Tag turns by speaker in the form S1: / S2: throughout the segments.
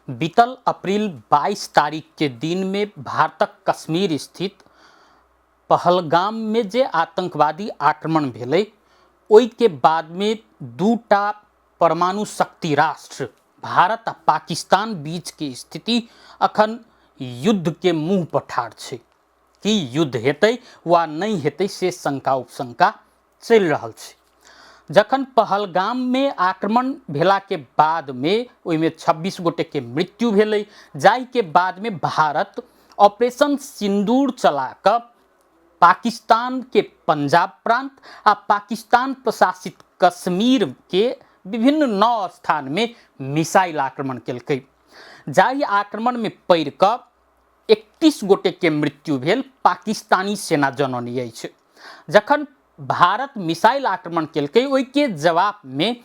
S1: बीतल अप्रैल 22 तारीख के दिन में भारतक कश्मीर स्थित पहलगाम में जे आतंकवादी आक्रमण भेलै ओहिके बाद में दूटा परमाणु शक्ति राष्ट्र भारत आ पाकिस्तान बीच के स्थिति अखन युद्ध के मुंह पर ठाढ़ छै। की युद्ध हेतै वा नहि हेतै से शंका उपशंका चलि रहल छै। जखन पहलगाममे आक्रमण भेलाके बादमे ओहिमे 26 गोटेके मृत्यु भेलै, जाहिके बादमे भारत ऑपरेशन सिंदूर चला कऽ पाकिस्तानके पंजाब प्रांत आ पाकिस्तान प्रशासित कश्मीरके विभिन्न 9 स्थानमे मिसाइल आक्रमण केलकै, जाहि आक्रमणमे पड़ि कऽ 31 गोटेके मृत्यु भेल पाकिस्तानी सेना जनौने अछि। जखन भारत मिसाइल आक्रमण केलकै ओहिके जवाबमे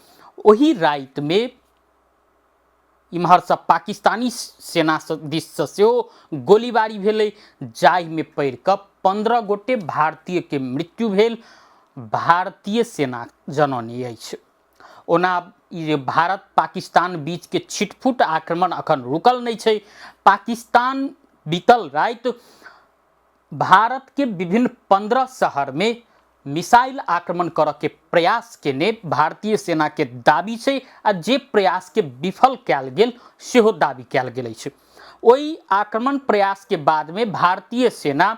S1: ओही रातिमे इम्हरसँ पाकिस्तानी सेना दिससँ सेहो गोलीबारी भेलै, जाहिमे पड़ि कऽ 15 गोटे भारतीयके मृत्यु भेल भारतीय सेना जनौने अछि। ओना ई जे भारत पाकिस्तान बीचके छिटफुट आक्रमण अखन रुकल नहि छै। पाकिस्तान बीतल राति भारत के विभिन्न 15 शहर में मिसाइल आक्रमण करऽ के प्रयास केने भारतीय सेना के दाबी छै आ जे प्रयास के विफल कयल गेल सेहो दाबी कयल गेल अछि। ओहि आक्रमण प्रयास के बाद में भारतीय सेना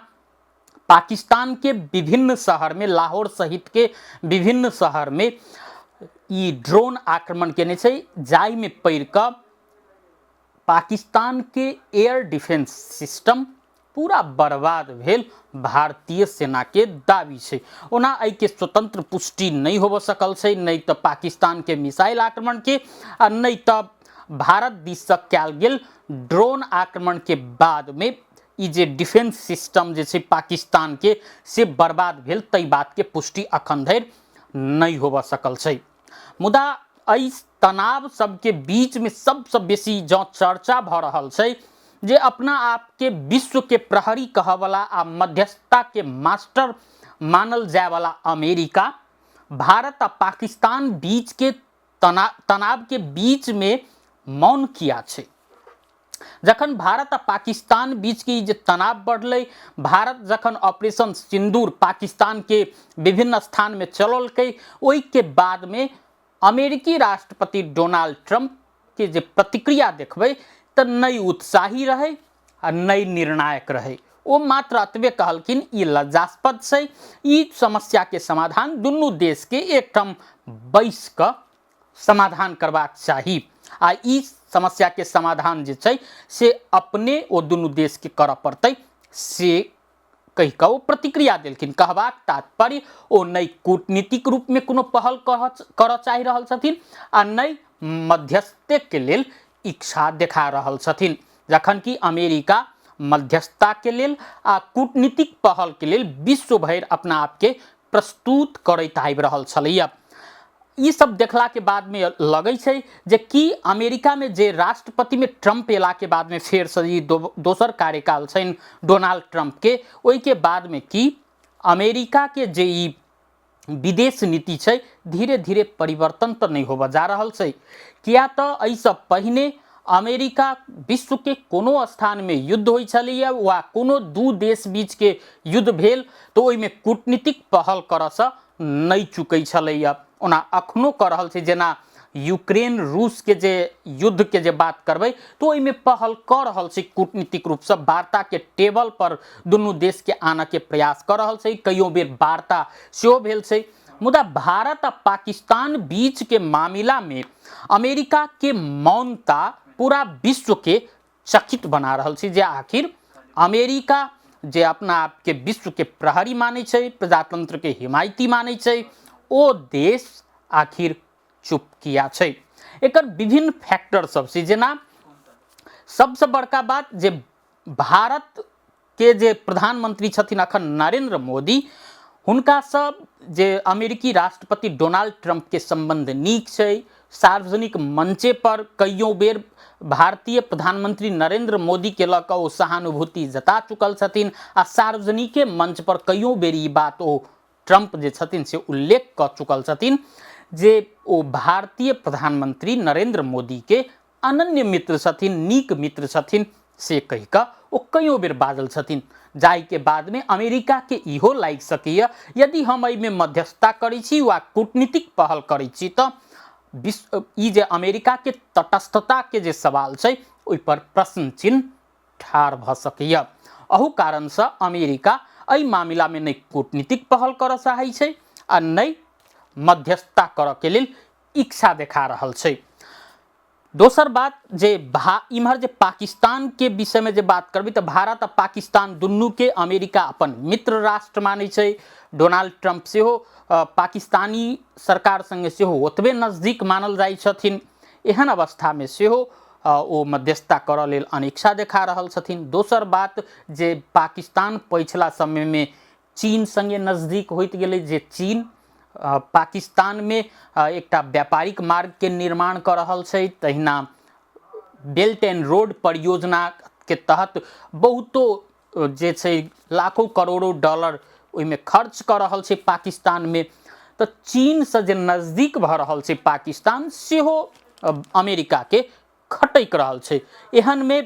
S1: पाकिस्तान के विभिन्न शहर में, लाहौर सहित के विभिन्न शहर में ई ड्रोन आक्रमण केने छै, जाहि में पड़ि कऽ पाकिस्तान के एयर डिफेंस सिस्टम पूरा बर्बाद भेल भारतीय सेना के दावी छै। ओना एहिके स्वतंत्र पुष्टि नहि होबऽ सकल छै, नहि तऽ पाकिस्तान के मिसाइल आक्रमण के आ नहि तऽ भारत दिससँ कयल गेल ड्रोन आक्रमण के बाद में ई जे डिफेंस सिस्टम जे छै पाकिस्तान के से बर्बाद भेल, ताहि बात के पुष्टि अखन धरि नहि होबऽ सकल छै। मुदा एहि तनाव सबके बीचमे सबसँ बेसी जँ चर्चा भऽ रहल छै जे अपना आपके विश्व के प्रहरी कहऽवला आ मध्यस्थता के मास्टर मानल जायवला अमेरिका भारत आ पाकिस्तान बीच के तनाव के बीच में मौन किया छै। जखन भारत आ पाकिस्तान बीच के जे तनाव बढ़लै, भारत जखन ऑपरेशन सिंदूर पाकिस्तान के विभिन्न स्थान में चलौलकै, ओहि के बाद में अमेरिकी राष्ट्रपति डोनाल्ड ट्रंप के जे प्रतिक्रिया देखबै तऽ नहि उत्साही रहै आ नहि निर्णायक रहै। ओ मात्र एतबे कहलखिन ई लज्जास्पद छै, ई समस्या के समाधान दुनू देश के एकठाम बैस कऽ समाधान करबाक चाही आ ई समस्या के समाधान जे छै से अपने ओ दुनू देश के करऽ पड़तै, से कहि कऽ ओ प्रतिक्रिया देलखिन। कहबाक तात्पर्य ओ नहि कूटनीतिक रूपमे कोनो पहल करऽ चाहि रहल छथिन आ नहि मध्यस्थके लेल इच्छा देखा रहल छथिन, जखन कि अमेरिका मध्यस्थताके लेल आ कूटनीतिक पहलके लेल विश्व भरि अपना आपके प्रस्तुत करैत आबि रहल छलैया। ई सब देखला के बाद में लगै छै जे की अमेरिका में जे राष्ट्रपति में ट्रंप एला के बाद में फेर से ई दोसर कार्यकाल छनि डोनाल्ड ट्रंप के, ओहि के बाद में की अमेरिका के जे ई विदेश नीति छै धीरे धीरे परिवर्तन तऽ नहि होबऽ जा रहल छै। किया तऽ एहिसँ पहिने अमेरिका विश्व के कोनो स्थान में युद्ध होइ छलैया वा कोनो दू देश बीच के युद्ध भेल तऽ ओहिमे कूटनीतिक पहल करऽसँ नहि चुकै छलैया। ओना अखनो कऽ रहल छै, जेना यूक्रेन रूस के जे युद्ध के जे बात करबै तऽ ओहिमे पहल कऽ रहल छै, कूटनीतिक रूपसँ वार्ता के टेबल पर दुनू देश के आनऽ के प्रयास कऽ रहल छै, कईयो बेर वार्ता सेहो भेल छै। मुदा भारत आ पाकिस्तान बीच के मामिला में अमेरिका के मौनता पूरा विश्व के चकित बना रहल छै जे आखिर अमेरिका जे अपना आपके विश्व के प्रहरी मानै छै, प्रजातंत्र के हिमायती मानै छै, ओ देश आखिर चुप किया छै। एकर विभिन्न फैक्टर सब छै, जेना सबसँ बड़का बात जे भारत के जे प्रधानमंत्री छथिन अखन नरेंद्र मोदी, हुनका सब जे अमेरिकी राष्ट्रपति डोनाल्ड ट्रंप के संबंध नीक छै। सार्वजनिक मंचे पर कईयों बेर भारतीय प्रधानमंत्री नरेंद्र मोदी के लऽ कऽ ओ सहानुभूति जता चुकल छथिन आ सार्वजनिके मंच पर कईयों बेर ई बात ओ ट्रंप जे छथिन से उल्लेख कऽ चुकल छथिन जे ओ भारतीय प्रधानमंत्री नरेंद्र मोदी के अनन्य मित्र छथिन, नीक मित्र छथिन, से कहि कऽ ओ कईयो बेर बाजल छथिन। जाहिके बादमे अमेरिकाके इहो लागि सकैए, यदि हम एहिमे मध्यस्थता करै छी वा कूटनीतिक पहल करै छी तऽ विश्व ई जे अमेरिकाके तटस्थताके जे सवाल छै ओहिपर प्रश्न चिन्ह ठाढ़ भऽ सकैए। अहू कारणसँ अमेरिका एहि मामिलामे नहि कूटनीतिक पहल करऽ चाहै छै आ नहि मध्यस्थता करऽके लेल इच्छा देखा रहल छै। दोसर बात जे इम्हर जे पाकिस्तानके विषयमे जे बात करबै तऽ भारत आ पाकिस्तान दुनूके अमेरिका अपन मित्र राष्ट्र मानै छै। डोनाल्ड ट्रम्प सेहो पाकिस्तानी सरकार सङ्गे सेहो ओतबे नजदीक मानल जाइ छथिन। एहन अवस्थामे सेहो ओ मध्यस्थता करऽ लेल अनिच्छा देखा रहल छथिन। दोसर बात जे पाकिस्तान पछिला समयमे चीन सङ्गे नजदीक होइत गेलै, जे चीन पाकिस्तानमे एकटा व्यापारिक मार्गके निर्माण कऽ रहल छै, तहिना बेल्ट एंड रोड परियोजनाके तहत बहुतो जे छै लाखों करोड़ों डॉलर ओहिमे खर्च कऽ रहल छै पाकिस्तानमे। तऽ चीनसँ जे नजदीक भऽ रहल छै पाकिस्तान सेहो अमेरिकाके खटकि रहल छै। एहनमे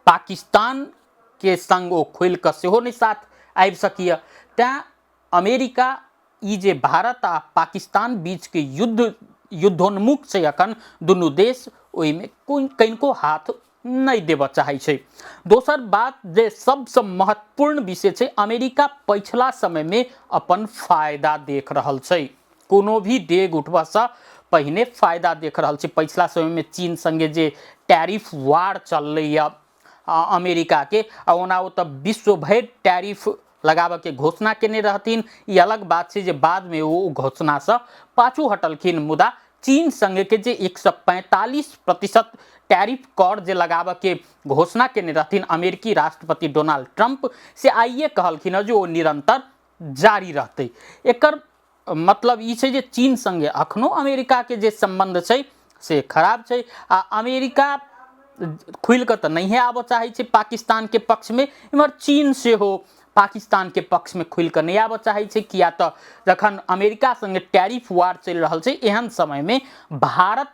S1: पाकिस्तानके सङ्ग ओ खोलि कऽ सेहो नहि साथ आबि सकैए। तैँ अमेरिका ई जे भारत आ पाकिस्तान बीचके युद्धोन्मुख छै अखन दुनू देश, ओहिमे कनिको हाथ नहि देबऽ चाहै छै। दोसर बात जे सबसँ महत्वपूर्ण विषय छै, अमेरिका पछिला समयमे अपन फायदा देख रहल छै। कोनो भी डेग उठबऽसँ पहिने फायदा देख रहल छै। पछिला समयमे चीन सङ्गे जे टैरिफ वार चललैए अमेरिकाके, आ ओना ओ तऽ विश्व भरि टैरिफ लगाबऽके घोषणा केने रहथिन, ई अलग बात छै जे बादमे ओ घोषणासँ पाछू हटलखिन, मुदा चीन सङ्गके जे 145% टैरिफ कर जे लगाबऽके घोषणा केने रहथिन अमेरिकी राष्ट्रपति डोनाल्ड ट्रंप, से आइए कहलखिन हँ जे ओ निरंतर जारी रहतै। एकर मतलब ई छै जे चीन सङ्गे अखनो अमेरिकाके जे सम्बन्ध छै से खराब छै, आ अमेरिका खुलि कऽ तऽ नहिए आबऽ चाहै छै पाकिस्तानके पक्षमे। इम्हर चीन सेहो पाकिस्तानके पक्षमे खुलि कऽ नहि आबऽ चाहै छै, किया तऽ जखन अमेरिका सङ्गे टैरिफ वार चलि रहल छै एहन समयमे भारत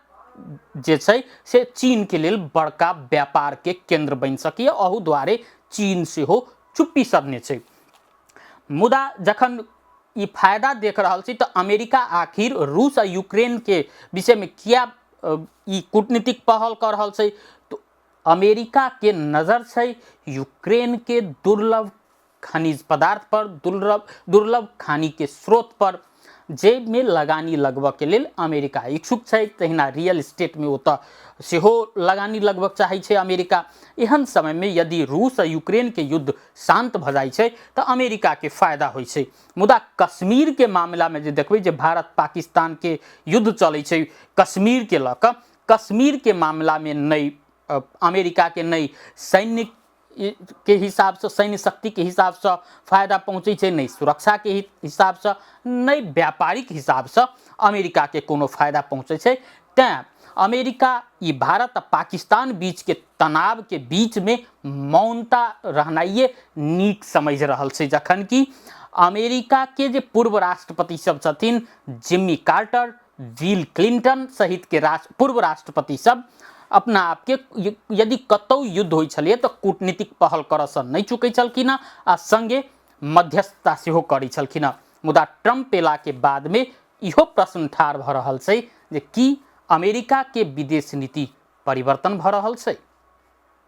S1: जे छै से चीनके लेल बड़का व्यापारके केन्द्र बनि सकैए। अहू दुआरे चीन सेहो चुप्पी सधने छै। मुदा जखन ई फायदा देख रहल छी तऽ अमेरिका आखिर रूस आ यूक्रेनके विषयमे किया ई कूटनीतिक पहल कऽ रहल छै? तऽ अमेरिकाके नजर छै यूक्रेनके दुर्लभ खनिज पदार्थ पर, दुर्लभ दुर्लभ खानीके स्रोत पर, जाहिमे लगानी लगबऽके लेल अमेरिका इच्छुक छै। तहिना रियल इस्टेटमे ओतऽ सेहो लगानी लगबऽ चाहै छै अमेरिका। एहन समयमे यदि रूस आ यूक्रेनके युद्ध शान्त भऽ जाइ छै तऽ अमेरिकाके फायदा होइ छै। मुदा कश्मीरके मामलामे जे देखबै जे भारत पाकिस्तानके युद्ध चलै छै कश्मीरके लऽ कऽ, कश्मीरके मामलामे नहि अमेरिकाके नहि सैन्य के हिसाबसँ, सैन्य शक्तिके हिसाबसँ फायदा पहुँचै छै, नहि सुरक्षाके हिसाबसँ, नहि व्यापारिक हिसाबसँ अमेरिकाके कोनो फायदा पहुँचै छै। तैँ अमेरिका ई भारत आ पाकिस्तान बीचके तनावके बीचमे मौनता रहनाइए नीक समझि रहल छै। जखन कि अमेरिकाके जे पूर्व राष्ट्रपति सब छथिन, जिम्मी कार्टर, बिल क्लिंटन सहितके पूर्व राष्ट्रपति सब अपना आपके यदि कतौ युद्ध होइ छलैए तऽ कूटनीतिक पहल करऽसँ नहि चुकै छलखिन हँ आ सङ्गे मध्यस्थता सेहो करै छलखिन हँ। मुदा ट्रम्प एलाके बादमे इहो प्रश्न ठाढ़ भऽ रहल छै जे की अमेरिकाके विदेश नीति परिवर्तन भऽ रहल छै?